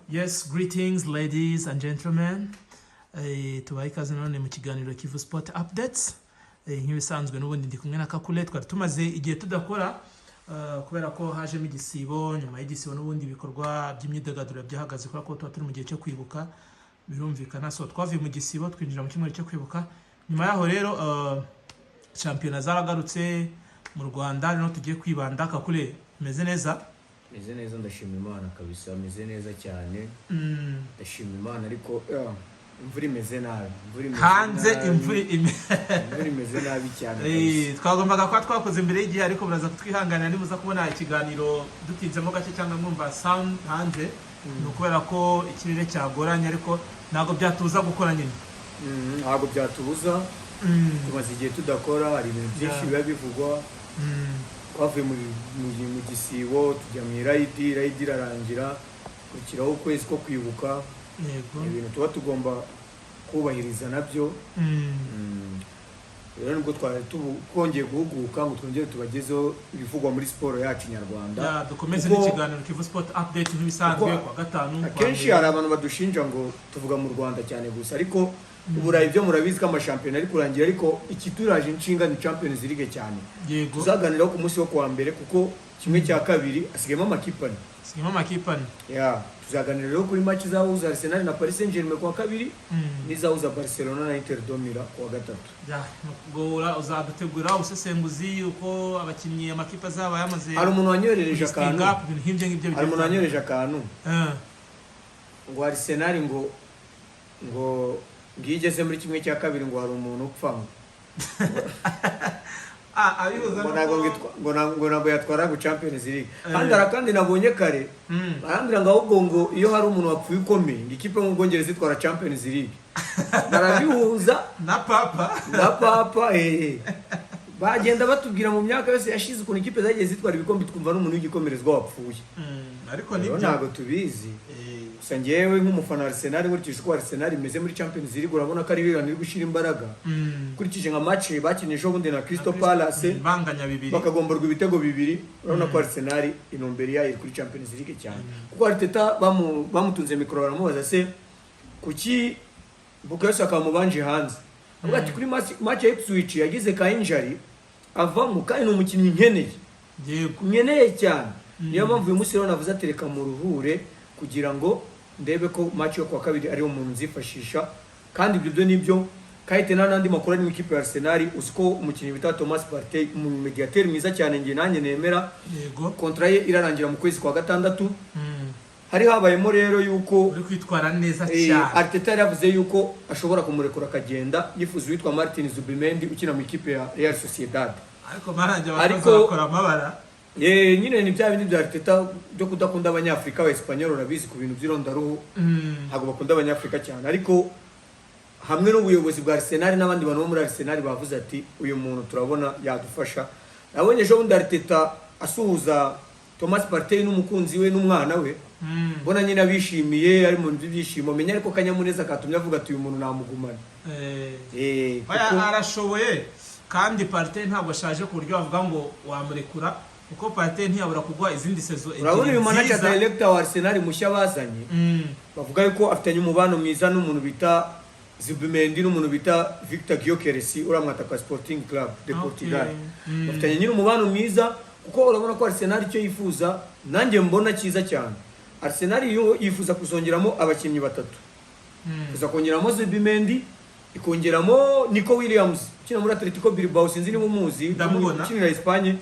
Yes, greetings ladies and gentlemen. Tubahe ikaze nanone mu kiganiro Kivu Sport Updates. Nk'ibisanzwe n'ubundi ndi kumwe na Kakule. Twari tumaze igihe tudakora kubera ko hajemo igisibo. Nyuma y'igisibo n'ubundi ibikorwa by'imyidagaduro byahagaze kubera ko tuba turi mu gihe cyo kwibuka, birumvikana. So twavuye mu gisibo twinjira mu cyumweru cyo kwibuka. Nyuma yaho rero shampiyona zaragarutse mu Rwanda, rero tugiye kwibanda. Kakule, meze neza? Meze neza, ndashima Imana kabisa, meze neza cyane. Ndashima Imana, ariko imvura imeze nabi, imvura imeze Hanze nabi. Imvura Imvura imeze nabi cyane kabisa. Twagombaga kuba twakoze mbere y'igihe, ariko muraza kutwihanganira nimuza kubona ikiganiro dutinzemo gake cyangwa mwumva sound hanze, ni ukubera ko ikirere cyagoranye, ariko ntabwo byatubuza gukora nyine. Ntabwo byatubuza. Tumaze igihe tudakora, hari ibintu byinshi biba bivugwa. Twavuye mu gisibo tujya mu irayidi, irayidi irarangira kurikiraho ukwezi ko kwibuka. Ni ibintu tuba tugomba kubahiriza nabyo. Rero nibwo twari twongeye guhuguka ngo twongere tubagezeho ibivugwa muri siporo yacu nyarwanda. Yeah, dukomeze n'ikiganiro Kivu Sport Update nk'ibisanzwe Kuko kuwa gatanu, kuwa akenshi mbere. hari abantu badushinja ngo tuvuga mu Rwanda cyane gusa, ariko Uburayi byo murabizi ko amashampiyona ari kurangira, ariko ikituraje inshinga ni Champions League cyane. Tuzaganiraho ku munsi wo kuwa mbere, kuko kimwe cya kabiri hasigayemo amakipe ane. Sigamo amakipe ane. Yeah, tuzaganira rero kuri match izahuza Arsenal na Paris Saint-Germain kuwa kabiri n'izahuza Barcelona na Inter de Milan kuwa gatatu. Yeah, ubwo uzadutegura ubusesenguzi uko abakinnyi, amakipe azaba yamaze Hari umuntu wanyoherereje listing akantu. up, ibintu nk'ibyo ngibyo. Hari umuntu wanyohereje akantu ngo Arsenal ngo iyo igeze muri kimwe cya kabiri ngo hari umuntu upfa ngo Ah, abihuza ngo ntabwo ngo ntabwo yatwara ngo Champions League. Kandi hari akandi nabonye kare, barambwira ngo ahubwo ngo iyo hari umuntu wapfuye ukomeye ngo ikipe yo mu Bwongereza itwara Champions League. Barabihuza na papa. Na papa. Bagenda batubwira mu myaka yose yashize ukuntu ikipe zagiye zitwara ibikombe, twumva n'umuntu w'igikomerezwa wapfuye. Ariko Rero nibyo. ntabwo tubizi. Gusa ngewe nk'umufana wa Arsenal, nkurikije uko Arsenal imeze muri Champions League, urabona ko ari ibintu iri gushyira imbaraga. Ukurikije nka match bakinnye ejo bundi na Crystal Palace, banganya 2, bakagomborwa ibitego 2, urabona ko Arsenal intumbero yayo iri kuri Champions League cyane, kuko Arteta bamutunze mikoro baramubaza: "Se kuki Bukayo Saka mubanje hanze?" Avuga ati kuri match ya Ipswich yagize ka injury avamo, kandi ni umukinnyi nkeneye, nkeneye cyane. Niyo mpamvu uyu munsi rero navuze atereka mu ruhure kugira ngo ndebe ko match yo kuwa kabiri ariwo muntu nzifashisha. Kandi ibyo byo nibyo kahite nta n'andi makuru ari mu ikipe ya Arsenal. Uzi ko umukinnyi bita Thomas Partey, umumediateri mwiza cyane njye nanjye nemera, contrat ye irarangira mu kwezi kwa gatandatu. Hari habayemo rero yuko Uri kwitwara neza cyane. Arteta yari yavuze yuko ashobora kumurekura akagenda, yifuza uwitwa Martin Zubimendi ukina mu ikipe ya Real Sociedad. Ariko maranjye abakozi bakora amabara. Nyine ni bya bindi bya Arteta byo kudakunda Abanyafurika. Aba Espanyol urabizi ku bintu by'irondaruhu, ntabwo bakunda Abanyafurika cyane, ariko hamwe n'ubuyobozi bwa Arsenal n'abandi bantu bo muri Arsenal bavuze ati: "Uyu muntu turabona yadufasha." Nabonye ejo bundi Arteta asuhuza Thomas Partey n'umukunzi we n'umwana we, mbona nyine abishimiye, ari mu bintu by'ibyishimo, menya ariko kanyamuneza katumye avuga ati: "Uyu muntu namugumana." Oya, Kuko arashoboye, kandi Partey ntabwo ashaje ku buryo wavuga ngo wamurekura, kuko Partey ntiyabura kugwa izindi saison Urabona ebyiri uyu manager nziza. director wa Arsenal mushya bazanye, bavuga yuko afitanye umubano mwiza n'umuntu bita Zubimendi n'umuntu bita Victor Gyökeres, uriya mwataka wa Sporting Club de Portugal. Bafitanye nyine umubano mwiza, kuko urabona ko Arsenal icyo yifuza nanjye mbona cyiza cyane, Arsenal yo yifuza kuzongeramo abakinnyi batatu, kuza kongeramo Zubimendi, ikongeramo Nico Williams ukina muri Atletico Bilbao, sinzi niba umuzi, Ndamubona. ukinira Espagne,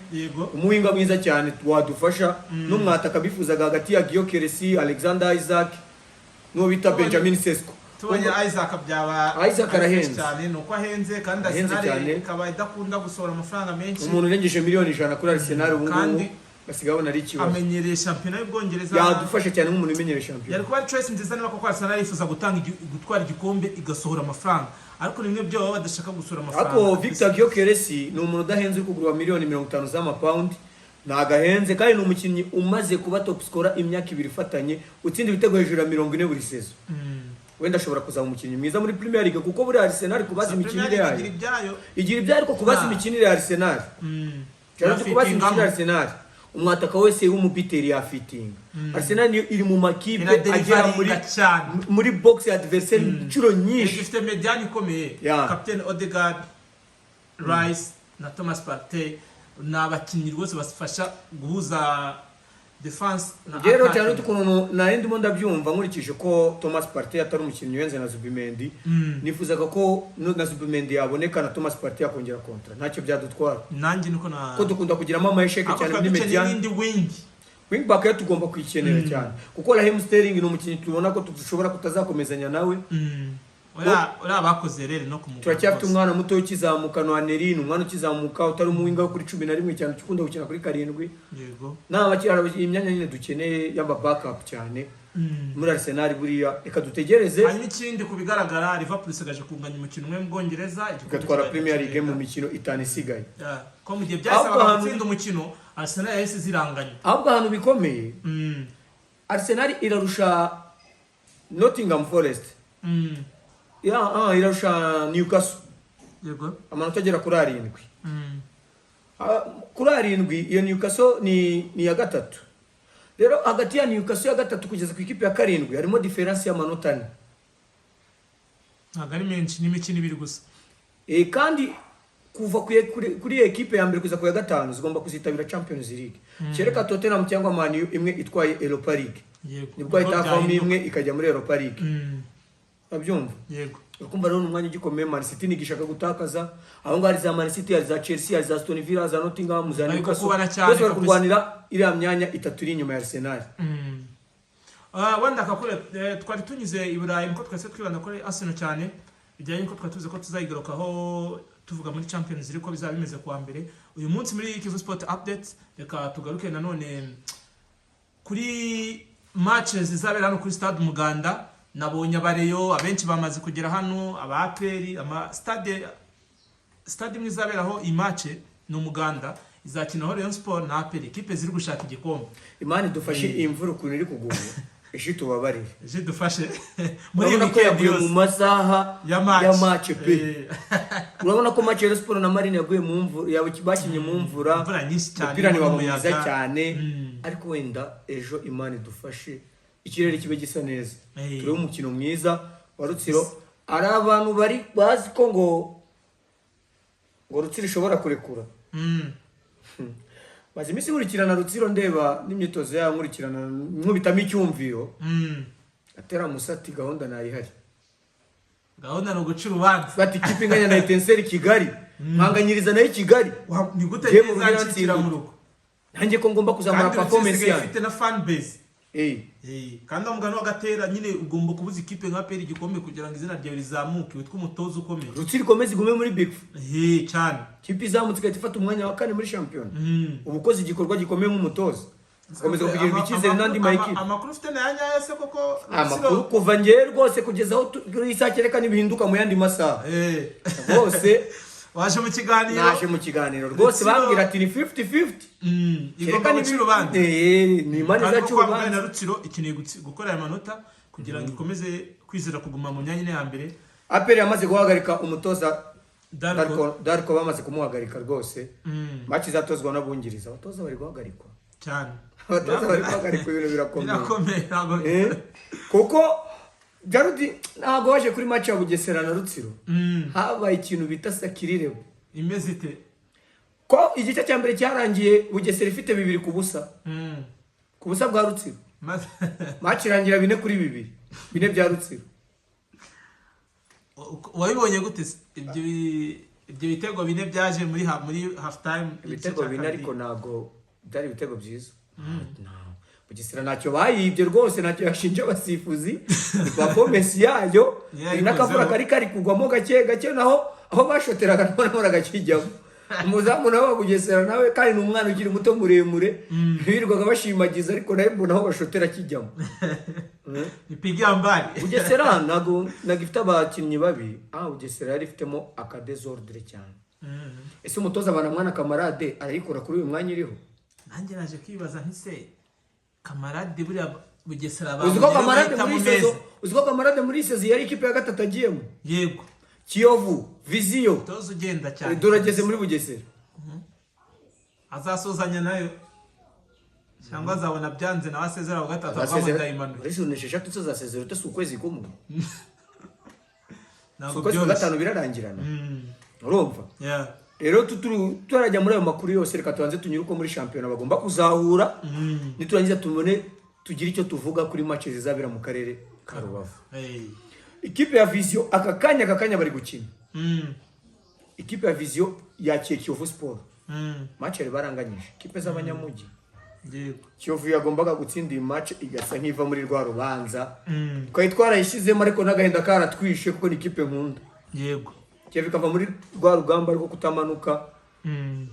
umuwinga mwiza cyane wadufasha, n'umwataka bifuzaga hagati ya Gyökeres, Alexander Isak n'uwo bita Benjamin Sesko. Tubonye Isaac byaba Isaac ari arahenze. fresh cyane. Ni uko ahenze, kandi Ahenze Arsenal cyane. ikaba idakunda gusohora amafaranga menshi. Umuntu urengeje miliyoni 100 kuri Arsenal ubu ngubu Kandi basigaye babona ari ikibazo. amenyereye shampiyona y'Ubwongereza. Yadufasha cyane nk'umuntu umenyereye Yari shampiyona. kuba ari choice nziza niba koko Arsenal yifuza gutanga gutwara igikombe igasohora amafaranga, ariko ni bimwe byo baba badashaka gusohora amafaranga. Ariko Victor Gyökeres ni umuntu udahenze, uri kugurwa miliyoni 50 z'amapawundi, ntabwo ahenze, kandi ni umukinnyi umaze kuba top scorer imyaka 2 ifatanye, utsinda ibitego hejuru ya 40 buri saison. Wenda ashobora kuzaba umukinnyi mwiza muri Premier League, kuko buriya Arsenal kubaza Gusa Premier imikinire League yayo igira ibyayo. Igira ibyayo, ariko kubaza imikinire ya Arsenal, cyangwa se kubaza imikinire ya Arsenal, Umwataka wese w'umubuteur yafitinga. Arsenal niyo iri mu makipe agera muri Iradeliveringa cyane. muri box ya adversaire inshuro nyinshi. Ifite médiane ikomeye. Captain Odegaard, Rice na Thomas Partey ni abakinnyi rwose bafasha guhuza defense na Rero attacking. cyane ukuntu nari ndimo ndabyumva, nkurikije ko Thomas Partey atari umukinnyi uhenze na Zubimendi, nifuzaga ko na Zubimendi yaboneka na Thomas Partey yakongera contrat, ntacyo byadutwara. Nanjye niko na Ko dukunda kugiramo ama échecs ariko cyane twari muri dukeneye médiane. n'indi wing. Wing back yo tugomba kuyikenera cyane, kuko Raheem Sterling ni umukinnyi tubona ko dushobora kutazakomezanya nawe. Uriya bakoze rero no kumugura Turacyafite rwose. umwana muto ukizamuka, Nwaneri ni umwana ukizamuka utari umuwinger wo kuri 11 cyane, ukunda gukina kuri 7. N'abakiriya imyanya nyine dukeneye y'ama backup cyane muri Arsenal buriya, reka dutegereze. Hanyuma ikindi ku bigaragara, Liverpool isigaje kunganya umukino umwe mu Bwongereza, igikombe Igatwara kizajya Premier League mu kigenda. mikino 5 isigaye. Yeah. Ko mu gihe Ahubwo byasabaga gutsinda umukino, Arsenal yahise ziranganya. Ahubwo ahantu bikomeye, Arsenal irarusha Nottingham Forest, ya, irarusha Newcastle amanota agera kuri 7. Kuri 7, iyo Newcastle ni iya gatatu. Rero hagati ya Newcastle ya gatatu kugeza ku ikipe ya karindwi harimo différence y'amanota 4. Ntabwo ari menshi, ni imikino 2 gusa. Kandi kuva kuri iyo ekipe ya mbere kugeza ku ya gatanu zigomba kuzitabira Champions League, kereka Tottenham cyangwa Man U imwe itwaye Europa League, nibwo hahita havamo byahinduka. imwe ikajya muri Europa League. Urabyumva? Yego. Urakumva rero ni umwanya ugikomeye. Man City ntigishaka gutakaza aho ngaho, hari za Man City, hari za Chelsea, hari za Aston Villa, za Nottingham, za Bari Newcastle, gukubana cyane bose bari kabisa. kurwanira iriya myanya itatu iri inyuma ya Arsenal. Wenda kakure twari tunyuze i Burayi nkuko twese twibanda kuri Arsenal cyane, bijyanye n'uko twari tuzi ko tuzayigarukaho tuvuga muri Champions League ko bizaba bimeze kuwa mbere. Uyu munsi muri Kivu Sport Updates, reka tugaruke nanone kuri matches zizabera hano kuri Stade Umuganda. Nabonye abareyo abenshi bamaze kugera hano, aba APR, ama stade. Stade imwe izaberaho iyi match ni Umuganda, izakinaho Rayon Sport na APR, ikipe ziri gushaka igikombe. Imana idufashe, iyi mvura ukuntu iri kugwa ejo tubabarire. Ejo idufashe muri iyi Urabona ko weekend yaguye mu yose masaha ya match. Ya match pe. Urabona ko match ya Rayon Sport na Marine yaguye mu mvura, bakinnye mu mvura. Imvura nyinshi cyane. Umupira ntiwaba n'umuyaga. mwiza cyane. Ariko wenda ejo Imana idufashe ikirere kibe gisa neza, turebe umukino mwiza wa Rutsiro. Hari abantu bari bazi ko ngo Rutsiro ishobora kurekura. Maze iminsi nkurikirana Rutsiro, ndeba n'imyitozo yayo, nkurikirana nkubitamo icyumviro. Atera musati gahunda ntayihari. Gahunda ni uguca urubanza. Bati ikipe inganya na Etincelles Kigali, nkanganyiriza nayo i Kigali. Ni gute Njye mu rugo nzanshyikira irantsindira. mu rugo? Nanjye ko ngomba kuzamura Kandi Rutsiro performance isigaye yanjye. ifite na fan base. Kandi wa mugani w'agatera nyine, ugomba kubuza ikipe nka APR igikombe kugira ngo izina ryawe rizamuke, witwe umutoza ukomeye. Rutsiro ikomeze igume muri Big Four. Cyane. Ikipe izamutse igahita ifata umwanya wa kane muri shampiyona, uba ukoze igikorwa gikomeye nk'umutoza, ukomeza kugirirwa icyizere n'andi mayikipe. Amakuru ufite ni aya nyayo se koko? Amakuru kuva ngewe rwose kugeza aho kuri iyi saha, kereka nibihinduka mu yandi masaha rwose. Waje mu kiganiro. Naje mu kiganiro rwose. Bambwira ati ni 50-50. Igomba guca urubanza. Ni Imana Kandi izaca koko wa mugani na urubanza. Rutsiro ikeneye gukora aya manota kugira ngo ikomeze kwizera kuguma mu myanya ine ya mbere. APR yamaze guhagarika umutoza. Darko. Darko bamaze kumuhagarika rwose. Match izatozwa n'abungiriza, abatoza bari guhagarikwa. Cyane. Abatoza bari guhagarikwa, ibintu birakomeye. Birakomeye ntabwo. Kuko Jarudi ntabwo waje kuri match ya Bugesera na Rutsiro, habaye ikintu bita sakirirebo. Imeze ite? Ko igice cya mbere cyarangiye Bugesera ifite 2-0, ku busa bwa Rutsiro. Match irangira 4-2, bine bya Rutsiro. Wabibonye gute se? Ibyo bitego bine byaje muri half time? Ibitego bine, ariko ntabwo byari ibitego byiza. Bugesera ntacyo bayibye rwose, ntacyo yashinja abasifuzi, ni performance yayo. Yeah, n'akavura ikozeho. kari kari kugwamo gake gake, naho aho bashoteraga naho nabonaga kijyamo. Umuzamu nawe wa Bugesera nawe kandi ni umwana ukiri muto muremure, birirwaga bashimagiza, ariko nawe mbona aho bashotera kijyamo. Ipiga mbali. Bugesera ntabwo ifite abakinnyi babi. Bugesera yari ifitemo akadésordre cyane. Ese umutoza Banamwana Kamarade arayikora kuri uyu mwanya iriho? Nanjye naje kwibaza nti se Kamarade buriya Bugesera Uzi ko bamugeraho Kamarade bahitamo muri meza. saison, uzi ko Kamarade muri saison yari ikipe ya gatatu agiyemo? Yego. Kiyovu, Vision. Toza ugenda cyane. Dore ageze muri Bugesera. Azasozanya nayo. Cyangwa azabona byanze nawe asezera wa gatatu avuga ngo ndayimanuye. Muri journée 6 se azasezera ute? Si ukwezi kumwe? Si Ntabwo ukwezi kwa byoroshye. gatanu birarangirana, urumva? Yeah. Rero tutarajya muri ayo makuru yose, reka tubanze tunyure uko muri shampiyona bagomba kuzahura, niturangiza tubone tugire icyo tuvuga kuri match zizabera mu karere ka Rubavu. Hey. Ikipe ya Vision aka kanya bari gukina. Ikipe ya Vision yakiye Kiyovu Sport. Match yari baranganyije, ikipe z'abanyamujyi. Kiyovu yagombaga gutsinda iyi match igasa nk'iva muri rwa rubanza twari twarayishyizemo, ariko n'agahinda karatwishe kuko ni ikipe nkunda. Kiyovu ikava muri rwa rugamba rwo kutamanuka.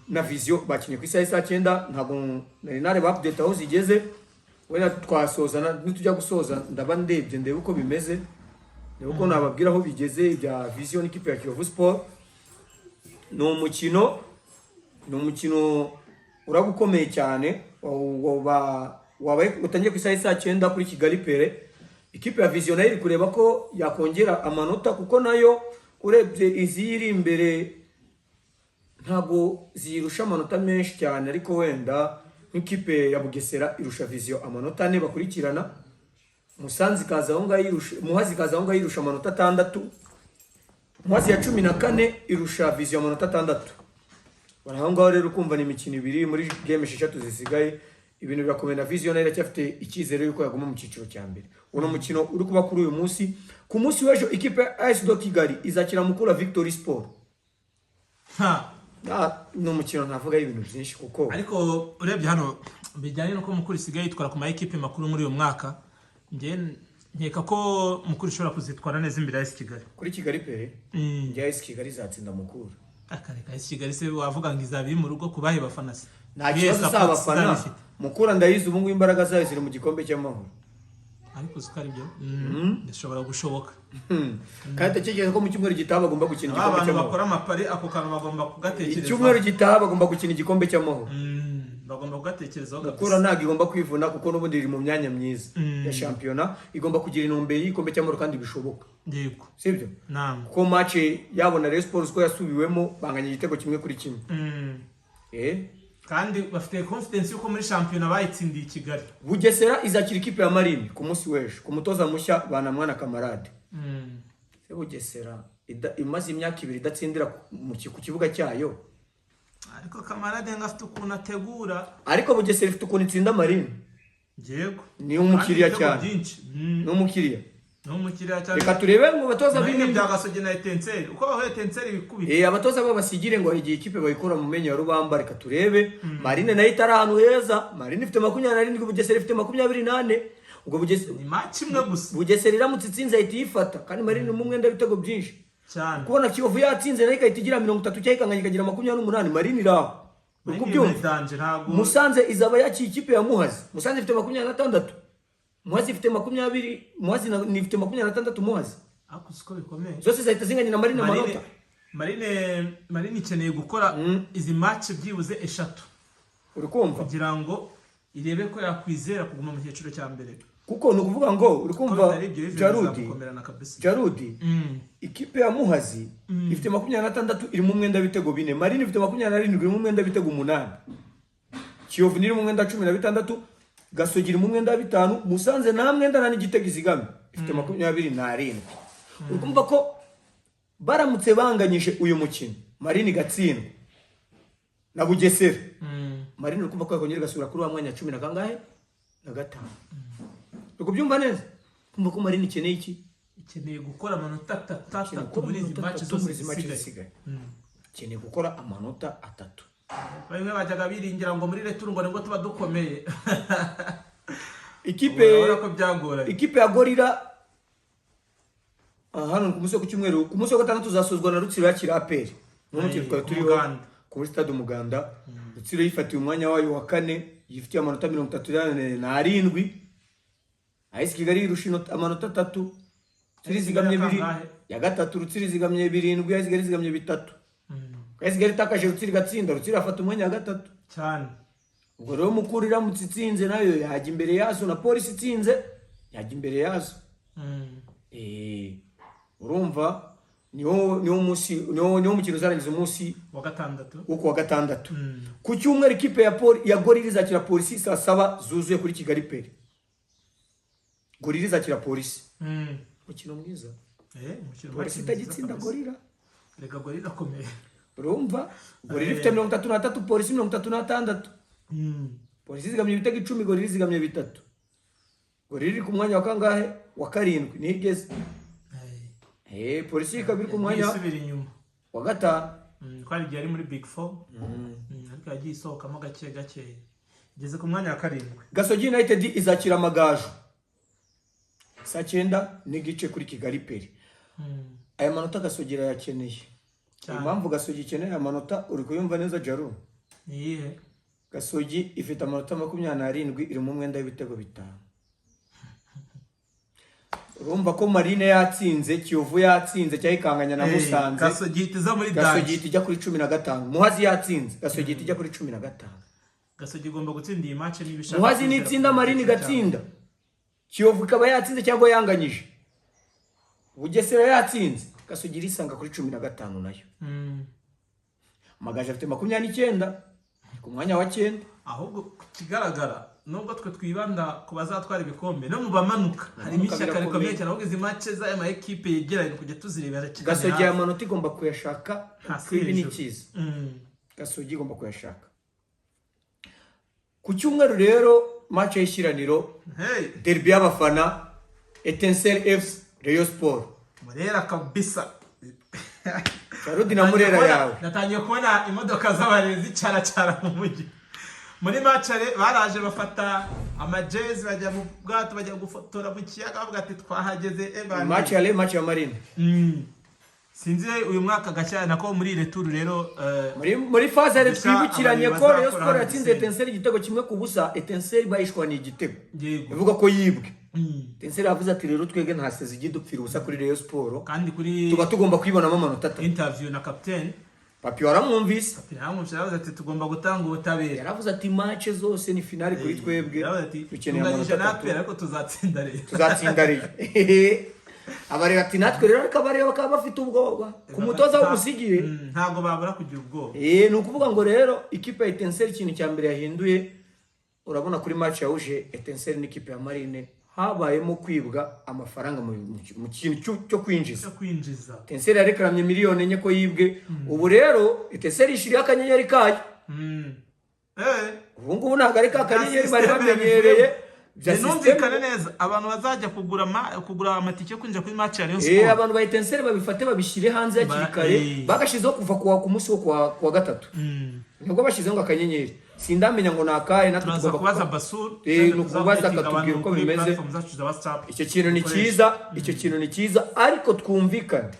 Na Vision bakinnye ku isaha y'i saa 9, ntabwo nari nareba update aho zigeze. Wenda twasoza nitujya gusoza ndaba ndebye, ndebe uko bimeze, ndebe uko nababwira aho bigeze ibya Vision n'ikipe ya Kiyovu Sport. Ni umukino uraba ukomeye cyane, wabaye utangiye ku isaha y'i saa 9 kuri Kigali Pele. Ikipe ya Vision nayo iri kureba ko yakongera amanota, kuko nayo urebye iziri imbere ntabwo zirusha amanota menshi cyane, ariko wenda nk'ikipe ya Bugesera irusha Vision amanota 4 bakurikirana. Musanze ikaza aho ngaho irusha Muhazi, ikaza aho ngaho irusha amanota 6. Muhazi ya 14 irusha Vision amanota 6. Bari aho ngaho rero, ukumva ni imikino ibiri muri game 6 zisigaye, ibintu birakomeye. Na Vision nayo iracyafite icyizere yuko yaguma mu cyiciro cya mbere. Uno mukino uri kuba kuri uyu munsi. Ku munsi w'ejo ikipe ya AS do Kigali izakira Mukura Victory Sport. Ha. Ah, ni umukino ntavugaho ibintu byinshi kuko Ariko urebye hano, bijyanye n'uko Mukura isigaye yitwara ku ma ekipe makuru muri uyu mwaka, njye nkeka ko Mukura ishobora kuzitwara neza imbere ya AS Kigali. Kuri Kigali Pele? Njye AS Kigali izatsinda Mukura. Akareka, AS Kigali se wavuga ngo izaba iri mu rugo ku bahe bafana se? Nta Iyihe kibazo, si support abafana. izaba ifite? Mukura ndayizi, ubu ngubu imbaraga zayo ziri mu gikombe cy'amahoro. Ariko uzi ko ari byo, bishobora gushoboka. Kandi ndatekereza ko mu cyumweru gitaha bagomba gukina Aba igikombe bantu cy'amahoro. bakora amapari, ako kantu bagomba kugatekerezaho. Icyumweru gitaha bagomba gukina igikombe cy'amahoro. Bagomba kugatekerezaho Mukura kabisa. ntabwo igomba kwivuna kuko n'ubundi iri mu myanya myiza ya shampiyona, igomba kugira intumbero y'igikombe cy'amahoro kandi bishoboka. Sibyo? Naam. Kuko match yabo na Rayon Sports uko yasubiwemo banganya igitego 1-1. Kandi bafite confidence yuko muri shampiyona bayitsindiye i Kigali. Bugesera izakira ikipe ya Marine ku munsi w'ejo ku mutoza mushya Banamwana Kamarade. Se Bugesera imaze imyaka 2 idatsindira ku kibuga cyayo. Ariko Kamarade ngo afite ukuntu ategura. Ariko Bugesera ifite ukuntu itsinda Marine. Ni umukiriya Kandi ibitego cyane. byinshi. Ni umukiriya. Ni umukiriya cyane. Reka turebe ngo batoza Marine b'ibindi bya Gasogi na Etincelle, uko bahuye Etincelle bikubita. Abatoza babasigire ngo hari igihe ikipe bayikura mu menyo ya rubamba. Reka turebe Marine nayo itari ahantu heza. Marine ifite 27, Bugesera ifite 24. Ubwo Bugesera Ni match imwe gusa. Bugesera iramutse itsinze ahita iyifata, kandi Marine mu mwenda w'ibitego byinshi. Kubona Kiyovu yatsinze nayo igahita igira 30 cyangwa ikanganya ikagira 28, Marine iri aho, uri Marine kubyumva? muri danger, ntabwo. Musanze izaba yakiye ikipe ya Muhazi. Musanze ifite 26, Muhazi ifite 20, Muhazi ifite 26, Muhazi. Ariko uzi ko bikomeye. Zose zahita zinganya na Marine Marine amanota. Marine ikeneye gukora izi match byibuze 3 Uri kumva? kugira ngo irebe ko yakwizera kuguma mu cyiciro cya mbere. Kuko ni ukuvuga ngo uri Ko kumva bitari ibyo ibintu Jarudi bizamukomerana kabisa. Jarudi, ikipe ya Muhazi ifite 26, irimo umwenda w'ibitego 4. Marine ifite 27, irimo umwenda w'ibitego 8. Kiyovu iri mu mwenda wa 16, Gasogi iri mu mwenda wa 5, Musanze nta mwenda nta n'igitego izigamye, ifite 27. Uri kumva ko baramutse banganyije uyu mukino, Marine igatsindwa na Bugesera, Marine uri kumva ko yakongera igasubira kuri wa mwanya wa cumi na kangahe? Na 5. Uri kubyumva neza? Kumva ko Marine ikeneye iki? Ikeneye gukora amanota 3 Ikeneye 3 gukora muri izi amanota match 3 zose muri izi match zisigaye. zisigaye. Ikeneye gukora amanota 3. Bamwe bajyaga biringira ngo muri retour ngo nibwo tuba dukomeye. Ikipe Urabona ko byagoranye. Ikipe ya Gorilla, hano ku munsi wo ku cyumweru, ku munsi wa gatandatu uzasozwa na Rutsiro yakira APR. Ni umukino Aye, twari ku turiho Muganda. Kuri stade Umuganda. Rutsiro yifatiye umwanya wayo wa kane, yifitiye amanota 37. AS Kigali irusha amanota 3. Rutsiro izigamye 2. Kangahe? Ya gatatu. Rutsiro izigamye 7, AS Kigali izigamye 3. AS Kigali itakaje, Rutsiro igatsinda, Rutsiro afata umwanya wa gatatu. Ubwo rero Mukura iramutse itsinze nayo yajya imbere yazo, na Polisi itsinze yajya imbere yazo. Urumva Niwo munsi, niwo mukino uzarangiza umunsi wa gatandatu. Wo kuwa gatandatu. Ku cyumweru, ikipe ya Gorilla izakira Polisi saa 7 zuzuye kuri Kigali Pele. Gorilla izakira Polisi. Umukino mwiza. Umukino Polisi mwiza itagitsinda kabisa. Gorilla. Reka, Gorilla akomeye. Urumva Gorilla ifite 33, Polisi 36. Polisi izigamye ibitego 10, Gorilla izigamye bitatu. Gorilla iri ku mwanya wa kangahe? Wa karindwi niho igeze. Polisi ikaba iri ku mwanya Isubira inyuma. wa gatanu. Ko hari igihe ari muri Big Four. Ariko yagiye isohokamo gake gake, igeze ku mwanya wa karindwi. Gasogi United izakira Amagaju saa 9:30 kuri Kigali Pele. Aya manota Gasogi irayakeneye. Cyane. Impamvu Gasogi ikeneye aya manota uri kuyumva neza, Jaru? Ni iyihe? Gasogi ifite amanota 27, iri mu mwenda w'ibitego 5. Urumva ko Marine yatsinze, Kiyovu yatsinze cyangwa ikanganya na Musanze, Gasogi ihita iza muri Gasogi danger. ihita ijya kuri 15. Muhazi yatsinze, Gasogi ihita ijya kuri 15. Gasogi igomba gutsinda iyi match niba ishaka Muhazi kwizera nitsinda, ku Marine cyiciro cya igatsinda, Kiyovu ikaba yatsinze cyangwa yanganyije, Bugesera yatsinze, Gasogi irisanga kuri 15 nayo. Amagaju afite 29 ku mwanya wa cyenda. Ahubwo ku kigaragara, nubwo twe twibanda ku bazatwara ibikombe, no mu bamanuka harimo Bamanuka ishyaka birakomeye. rikomeye cyane. Ahubwo izi match z'aya ma ekipe yegeranye kujya tuzirebera cyane Gasogi hafi. aya manota igomba kuyashaka. Hasi Ibi ni hejuru. cyiza. Gasogi igomba kuyashaka. Ku cyumweru rero, match y'ishyiraniro, Hey, derby y'abafana, Etincelle FC Rayon Sport. Murera kabisa. Charudi na Murera yawe. Natangiye kubona imodoka z'abarezi zicaracara mu mujyi. Muri macare baraje bafata amajezi, bajya mu bwato, bajya gufotora mu kiyaga, bavuga ati twahageze ebana. Match ya le match ya Marine. Sinzi uyu mwaka gashya nako muri retour rero Muri phase aller, Gusa twibukiranye abantu ko Rayon bazakora Sport hano yatsinze Gisenyi. Etincelle igitego 1-0. Etincelle bayishwaniye igitego, ivuga ko yibwe. Etincelle yavuze ati rero twebwe nta sezi ijya idupfira ubusa kuri Rayon Sport, Kandi kuri tuba tugomba kwibonamo amanota 3. interview na captain. Papi waramwumvise. Yaramwumvise, yaravuze ati tugomba gutanga ubutabera. Yaravuze ati match zose ni finale kuri twebwe, Yaravuze ati dukeneye tunganyije amanota na 3. APR, ariko tuzatsinda rero. Tuzatsinda rero. Abareba ati natwe rero, ariko abareba bakaba bafite ubwoba ku mutoza w'umusigire. Ntabwo babura kugira ubwoba. Ni ukuvuga ngo rero ikipe ya Etincelle, ikintu cya mbere yahinduye, urabona kuri match yahuje Etincelle n'ikipe ya Marine habayemo kwibwa amafaranga mu kintu cyo kwinjiza. Cyo kwinjiza. Etincelle yarekeramye miliyoni 4 ko yibwe. Ubu rero Etincelle yishyiriyeho akanyenyeri kayo. Ubu ngubu ntabwo ari ka kanyenyeri bari bamenyereye bya Binumvikane system. neza, abantu bazajya kugura amatike yo kwinjira kuri match ya Rayon Eh, Sport. abantu ba Etincelle babifate babishyire hanze hakiri kare. Bagashyizeho kuva ku munsi wo kuwa gatatu, nibwo bashyizeho ngo akanyenyeri, sindamenya ngo ni akahe. Natwe Turaza tugomba kubaza Basur. Ni ukubaza akatubwira uko bimeze. Zacu za WhatsApp. Icyo kintu ni dukoresha. cyiza, icyo kintu ni cyiza, ariko twumvikane,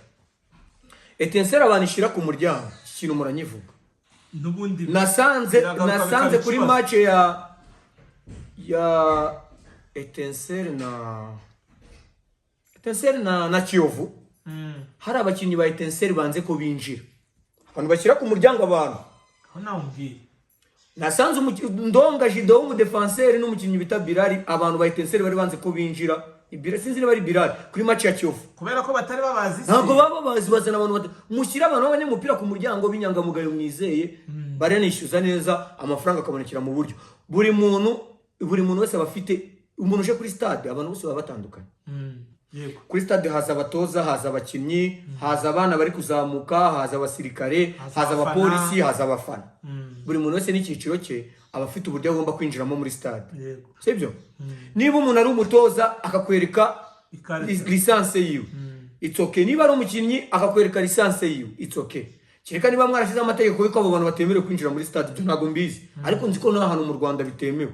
Etincelle abantu ishyira ku muryango, iki kintu muranyivuga. N'ubundi Nasanze biragaruka nasanze bikaba kuri ikibazo. match ya Etincelle na Etincelle na Kiyovu, hari abakinnyi ba Etincelle banze ko binjira, abantu bashyira ku muryango abantu. Aho nawe umbwiye. Nasanze Ndonga Jido w'umudefanseri n'umukinnyi bita Birari, abantu ba Etincelle bari banze ko binjira. Ni Birari, sinzi niba ari Birari, kuri match ya Kiyovu. Kubera ko batari babazi se. Ntabwo baba bazi, bazana abantu mushyire abantu b'abanyamupira ku muryango b'inyangamugayo mwizeye, baranishyuza neza, amafaranga akabonekera mu buryo. Buri muntu wese aba afite umuntu uje kuri stade, abantu bose baba batandukanye. Kuri stade haza abatoza, haza abakinnyi, haza abana bari kuzamuka, haza abasirikare, Haza haza abafana. abapolisi, haza abafana. Buri muntu wese n'icyiciro cye aba afite uburyo agomba kwinjiramo muri stade. Sibyo? Niba umuntu ari umutoza akakwereka Ikarita. Licence yiwe, it's okay. Niba ari umukinnyi akakwereka licence yiwe, it's okay. Kereka niba mwarashyizeho amategeko y'uko abo bantu batemerewe kwinjira muri stade, ibyo ntabwo mbizi, ariko nzi ko nta hantu mu Rwanda bitemewe.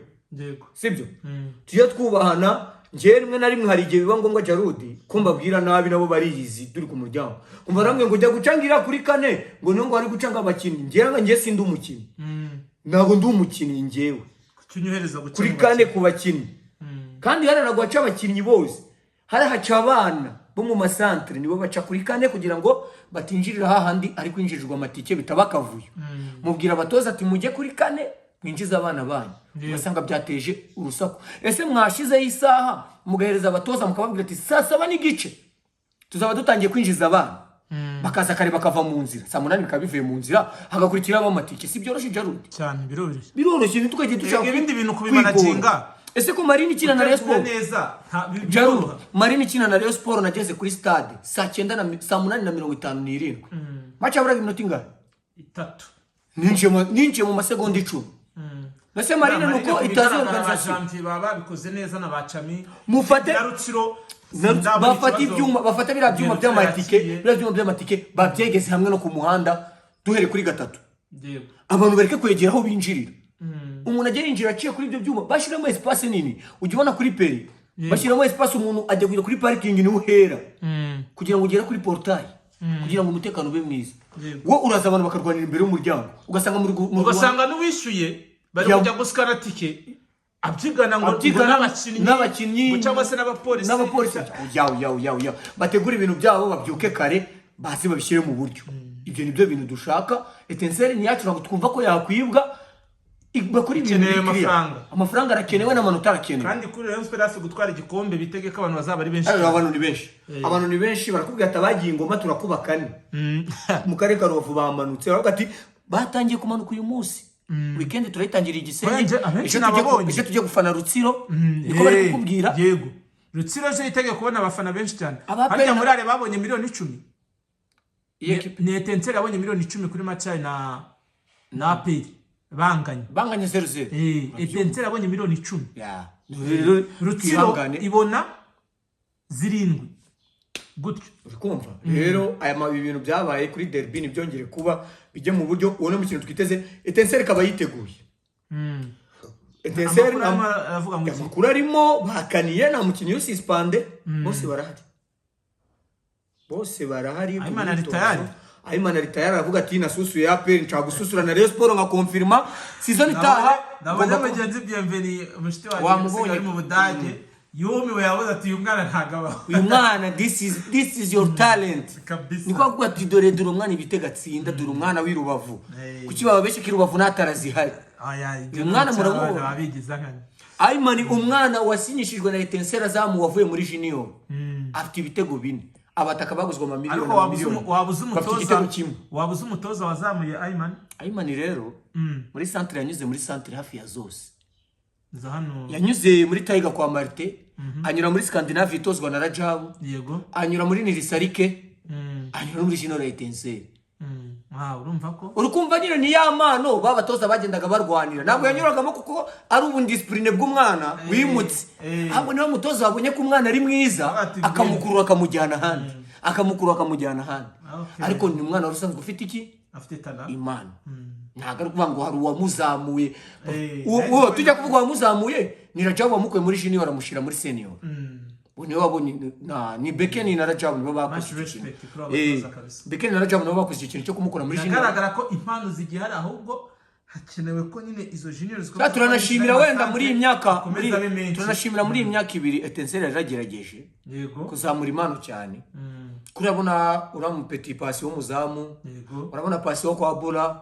Sibyo? Tujye twubahana. Njyewe rimwe na rimwe hari igihe biba ngombwa, Jarudi, ko mbabwira nabi, nabo bariyizi. Turi ku muryango kumva namwe ngo ujya guca ngira kuri kane, ngo niyo ngo ari guca ngo abakinnyi. Njyewe njye sindi umukinnyi, ntabwo ndi umukinnyi njyewe. Kuki unyohereza guca Kuri mu kane bakinnyi? Ku bakinnyi. Kandi hariya ntabwo haca abakinnyi bose, hariya haca abana bo mu masantere, nibo baca kuri kane kugira ngo batinjirira hahandi ari kwinjirirwa amatike, bitaba akavuyo. Mubwira abatoza ati mujye kuri kane mwinjize abana banyu. Ugasanga byateje urusaku. Ese mwashizeho isaha mugahereza abatoza, mukababwira ati saa 7:30 tuzaba dutangiye kwinjiza abana? Bakaza kare bakava mu nzira, saa 8 bikaba bivuye mu nzira, hagakurikiraho amatike. Si byoroshye, Jarudi? Cyane, biroroshye. Biroroshye, ntitukajye dushaka Ibindi bintu kwigora. kubimanaginga. Ese ko Marine ikina na Rayon Uteguye Sport neza Jarudi, biroroha. Marine ikina na Rayon Sport, nageze kuri stade saa 9 na saa 8:57. Match yaburaga iminota ingahe? 3. Ninjiye mu masegonda 10. Mbese Marine nuko Ku itazi bigaragara, ba organisation. Janvier baba babikoze neza na ba Cami Mufate na Rutsiro, sindabona bafata ikibazo. ibyuma, bafata biriya byuma Rutsiro by'amatike, yakiriye. biriya byuma by'amatike babyegeze hamwe no ku muhanda, duhere kuri 3. Yego. Abantu bareke kwegera aho binjirira. Umuntu ajya yinjira aciye kuri ibyo byuma, bashyiramo espace nini. Ujya ubona kuri peri bashyiramo espace, umuntu ajya kujya kuri parking niho uhera kugira ngo ugere kuri portail, kugira ngo umutekano ube mwiza. Yego. Wo uraza abantu bakarwanira imbere y'umuryango, ugasanga muri Ugasanga n'uwishyuye bari kujya gusikana tike abyigana ngo Abyigana n'abakinnyi, n'abakinnyi, ngo cyangwa se n'abapolisi. N'abapolisi. Yawu yawu yawu yawu, bategura ibintu byabo, babyuke kare, baze babishyire mu buryo. Ibyo nibyo bintu dushaka. Etincelles ni yacu, ntabwo twumva ko yakwibwa. Bakora ibintu Ikeneye biri clear. amafaranga. Amafaranga arakenewe n'amanota arakenewe. Kandi kuri Rayon Sports hafi gutwara igikombe, bitege ko abantu bazaba ari benshi Ariko cyane. Abantu ni benshi, abantu ni benshi. Barakubwira ati abagiye ingoma turakuba kane. Mu karere ka Rubavu bamanutse, baravuga ati batangiye kumanuka uyu munsi, weekend turayitangira igisenyi. Oya, abenshi Ejo tujye nababonye. Ejo tujye gufana Rutsiro, niko bari kukubwira. Yego, Rutsiro ejo yitege kubona abafana benshi cyane. Aba Harya muri are babonye miliyoni 10. Iyo ekipe Ni Etincelles yabonye miliyoni 10 kuri match na APR banganye. Banganye 0-0. Etincelles yabonye miliyoni 10. Ya. Rero Rutsiro twihangane. ibona 7 gutyo. Uri kumva rero, aya ibintu byabaye kuri derby ntibyongere kuba, bijye mu buryo. Uwo ni umukino twiteze, Etincelles ikaba yiteguye. Etincelles Amakuru arimo aravuga ngo iki? Amakuru arimo, bakaniye nta mukinnyi ususpendé, bose barahari, bose barahari ku Ayimana ari myitozo. tayari? Ayimana ari tayari, aravuga ati nasusuye APR, nshaka gususura na Rayon Sport nka confirma season itaha. Ndabona mugenzi Bienvenu, mushiti wanjye Wamubonye. usigaye ari mu Budage, yumiwe, yavuze ati uyu mwana ntabwo abaho. Uyu mwana, this is your talent. Kabisa. Niko avuga ati dore, dore umwana ibitego atsinda, dore umwana w'i Rubavu. Hey. Kuki baba benshi ko i Rubavu nta tara zihari? Aya, ibyo Uyu mwana ni muramubona? babigiza nkana. Ayimani, umwana wasinyishijwe na Etincelles, azamu wavuye muri junior, afite ibitego 4. Abataka baguzwe amamiliyoni, Ariko wabuze amamiliyoni, wabuze bafite umutoza, igitego kimwe. Wabuze umutoza wazamuye Ayman. Ayimani rero muri centre, yanyuze muri centre hafi ya zose. Za hano. Yanyuze muri Tiger kwa Marite, anyura muri Scandinavie itozwa na Rajabu, anyura muri Nirisarike, anyura no muri junior ya Etincelles. Ah, urumva ko Urukumva nyine ni ya mpano babatoza bagendaga barwanira. Ntabwo yanyuragamo kuko ari ubundisipurine bw'umwana wimutse, ahubwo niba umutoza wabonye ko umwana ari mwiza, Ati, akamukurura akamujyana ahandi, akamukurura akamujyana ahandi. Ariko ni umwana wari usanzwe ufite iki? Afite talent. Imana. Ntabwo ari ukuvuga ngo hari uwamuzamuye. Uwo tujya kuvuga uwamuzamuye ni Rajabu wamukuye muri junior aramushyira muri senior. Ubu niwe wabonye ni Bekeni na Rajabu nibo bakoze Much icyo kintu. respect kuri abo batoza kabisa. Bekeni na Rajabu nibo bakoze icyo kintu cyo kumukura muri junior. Biragaragara ko impano zigihari, ahubwo hakenewe ko nyine izo junior Turiya turanashimira wenda muri iyi myaka akomeza abe menshi. Turanashimira muri iyi myaka 2 Etincelles yaragerageje kuzamura impano cyane. Kurabona uriya mupeti Pasi w'umuzamu, urabona Pasi wo kwa Bura,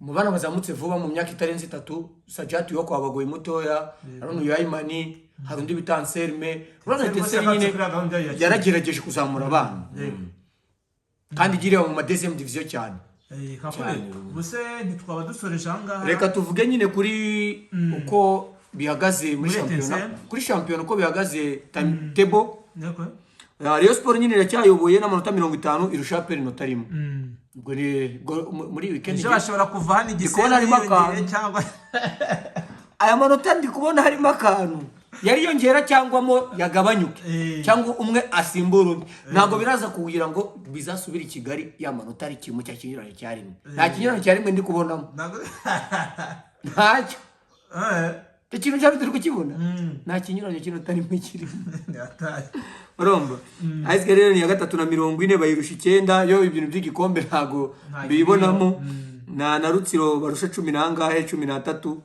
mu bana bazamutse vuba mu myaka itarenze 3, Sajati wo kwa Bagoyi mutoya, urabona uyu Ayimani, hari undi bita Anselme. Urabona Rwose Etincelles yagarutse nyine kuri gahunda yayo ya kera. yaragerageje kuzamura abana, kandi igiriye mu ma deuxième division cyane. Kakule, Cyane. ubuse ntitwaba dusoreje aha ngaha? Reka tuvuge nyine kuri uko bihagaze muri Muri shampiyona. Etincelles? Kuri shampiyona uko bihagaze, timetable. Yego. Rayon Sport nyine iracyayoboye n'amanota 50, irusha APR inota rimwe. Ubwo ubwo muri weekend Ejo bashobora kuva hano Ndi kubona igisenyi harimo yiyongereye akantu. cyangwa Aya manota ndi kubona harimo akantu yariyongera cyangwa mo yagabanyuke, cyangwa umwe asimbura undi. Ntabwo biraza kugira ngo bizasubire i Kigali ya manota ari kimwe cya kinyuranyo cya rimwe. Nta kinyuranyo cya rimwe ndi kubonamo. Ntacyo. Icyo kintu cyari turi kukibona, nta kinyuranyo cy'inota rimwe kirimo. Yataye. Urumva AS Kigali rero ni iya gatatu na 40, bayirusha 9. Yo ibintu by'igikombe ntago Nta biyibonamo. Na Rutsiro barusha cumi n'angahe, 13,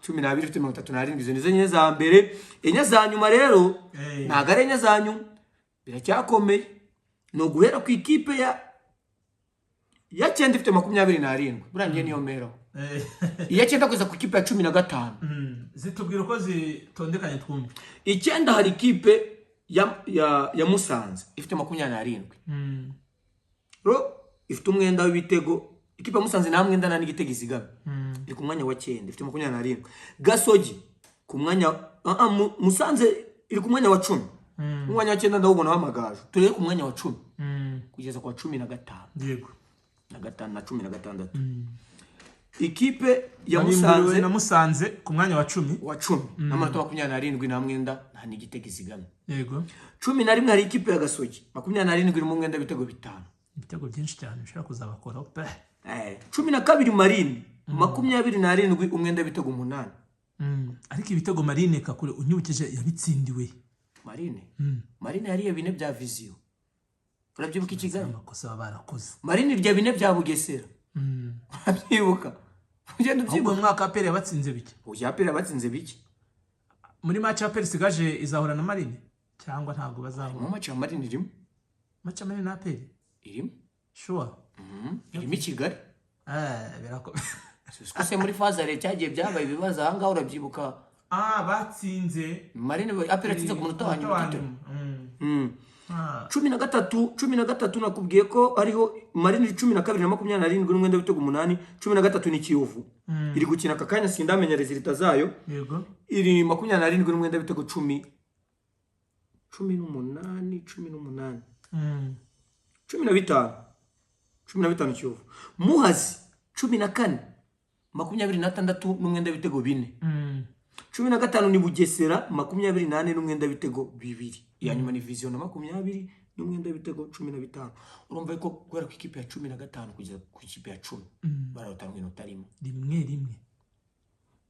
12, ifite 37. Izo nizo enye za mbere. Enye za nyuma rero, ntabwo ari enye za nyuma, biracyakomeye. Ni uguhera ku ikipe ya 9 ifite 27, buriya njye niyo meraho. Iya 9 kugeza ku ikipe ya 15. Zitubwira uko zitondekanye twumve. 9 hari ikipe ya Musanze ifite 27. Ro ifite umwenda w'ibitego. Ikipe ya Musanze nta mwenda nta n'igitego izigama, iri ku mwanya wa 9, ifite 27. Gasogi ku mwanya Musanze iri ku mwanya wa 10. Umwanya wa 9 ndawubona w'Amagaju. Turebe ku mwanya wa 10 kugeza ku wa 15. Na 5 na 16, ikipe ya Musanze Musanze na Musanze ku mwanya wa 10. Wa 10 n'amanota 27, nta mwenda nta n'igitego izigamye. 11 hari ikipe ya Gasogi, 27, irimo umwenda w'ibitego 5. Ibitego byinshi cyane bishobora kuzabakoraho pe. 12 Marine, 27, umwenda w'ibitego 8. Ariko ibitego Marine, Kakure, unyibukije yabitsindiwe. Marine yariye 4 bya Vision, urabyibuka i Kigali? Amakosa baba barakoze. Marine irya 4 bya Bugesera, urabyibuka? Ugenda Ahubwo ubyibuka. mu mwaka APR yabatsinze bike. Oya, APR yabatsinze bike. Muri match APR isigaje izahura na Marine cyangwa ntabwo bazahura? Mu match ya Marine irimo. Match ya Marine na APR? Irimo. Sure? Irimo i Kigali. Birakomeye. Siko se muri fazare cyagiye byabaye ibibazo ahangaha, urabyibuka? Ah, batsinze. Marine, APR yatsinze ku munota wa nyuma wa igitego. nyuma. Ah. 13, 13 nakubwiye ko ariho Marine 12 na 27 n'umwenda w'ibitego 8. 13 ni Kiyovu, iri gukina aka kanya, sindamenya résultat zayo. Iri 27 n'umwenda w'ibitego 10, 18, 18, 15, 15 Kiyovu. Muhazi 14, 26 n'umwenda w'ibitego 4. 15 ni Bugesera, 24 n'umwenda w'ibitego 2. Iya nyuma ni Vision na 20 n'umwenda w'ibitego 15. Urumva ko guhera ku ikipe ya 15 kugeza ku ikipe ya 10 bararutanwa inota rimwe. Rimwe rimwe,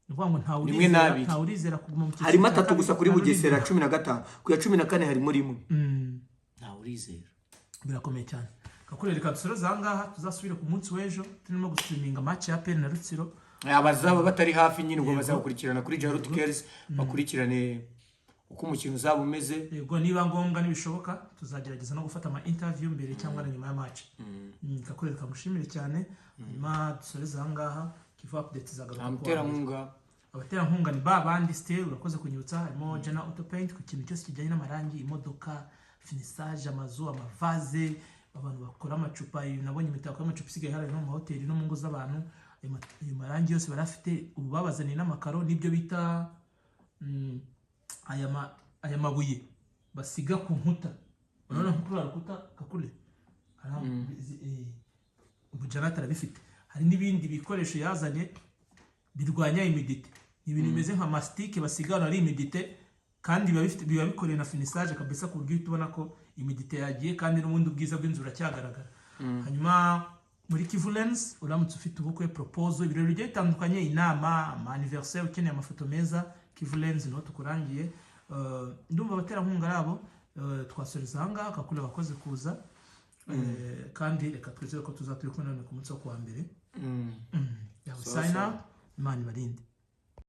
ni ukuvuga ngo ntawe Rimwe urizera n'abiri. Ntawe urizera kuguma mu cyiciro Harimo cya atatu kabiri, gusa kuri ntawe Bugesera. urizera. 15, ku ya 14 harimo rimwe. Ntawe urizera. Birakomeye cyane, Kakure. Reka dusoreze aha ngaha, tuzasubire ku munsi w'ejo turimo gustreaminga match ya APR na Rutsiro. Abazaba batari hafi nyine ubwo bazakurikirana kuri Jarut Cares, bakurikirane uko umukino uzaba umeze. Yego, niba ngombwa nibishoboka tuzagerageza no gufata ama interview mbere cyangwa na nyuma ya match. Kakure, reka mushimire cyane, hanyuma dusoreze aha ngaha. Kivu Update izagaruka Nta ku wa mbere. muterankunga. Abaterankunga ni ba bandi still, urakoze kunyibutsa. Harimo Jana Auto Paint ku kintu cyose kijyanye n'amarangi, imodoka, finissage, amazu, amavaze, abantu bakora amacupa. Iyo nabonye imitako y'amacupa isigaye ihari no mu mahoteli no mu ngo z'abantu. Ayo marangi yose barafite. Ubu babazaniye n'amakaro n'ibyo bita aya mabuye basiga ku nkuta. Urabona nko kuri ruriya rukuta, Kakure, ubu Janat arabifite. Hari n'ibindi bikoresho yazanye birwanya humidité, ni ibintu bimeze nka mastic basiga ahantu hari humidité, kandi biba bifite, biba bikoreye na finissage kabisa, ku buryo uhita ubona ko humidité yagiye kandi n'ubundi ubwiza bw'inzu buracyagaragara. Hanyuma muri Kivu Lens, uramutse ufite ubukwe, proposal, ibirori bigiye bitandukanye, inama, ama anniversaire, ukeneye amafoto meza, Kivu Lens niho tukurangiye. Ndumva abaterankunga ari abo. Twasoreza aha ngaha. Kakure, abakoze kuza. Kandi reka twizere ko tuzaba turi kumwe nanone ku munsi wo kuwa mbere. Yawe Sawa, sign sawa. out. Imana ibarinde.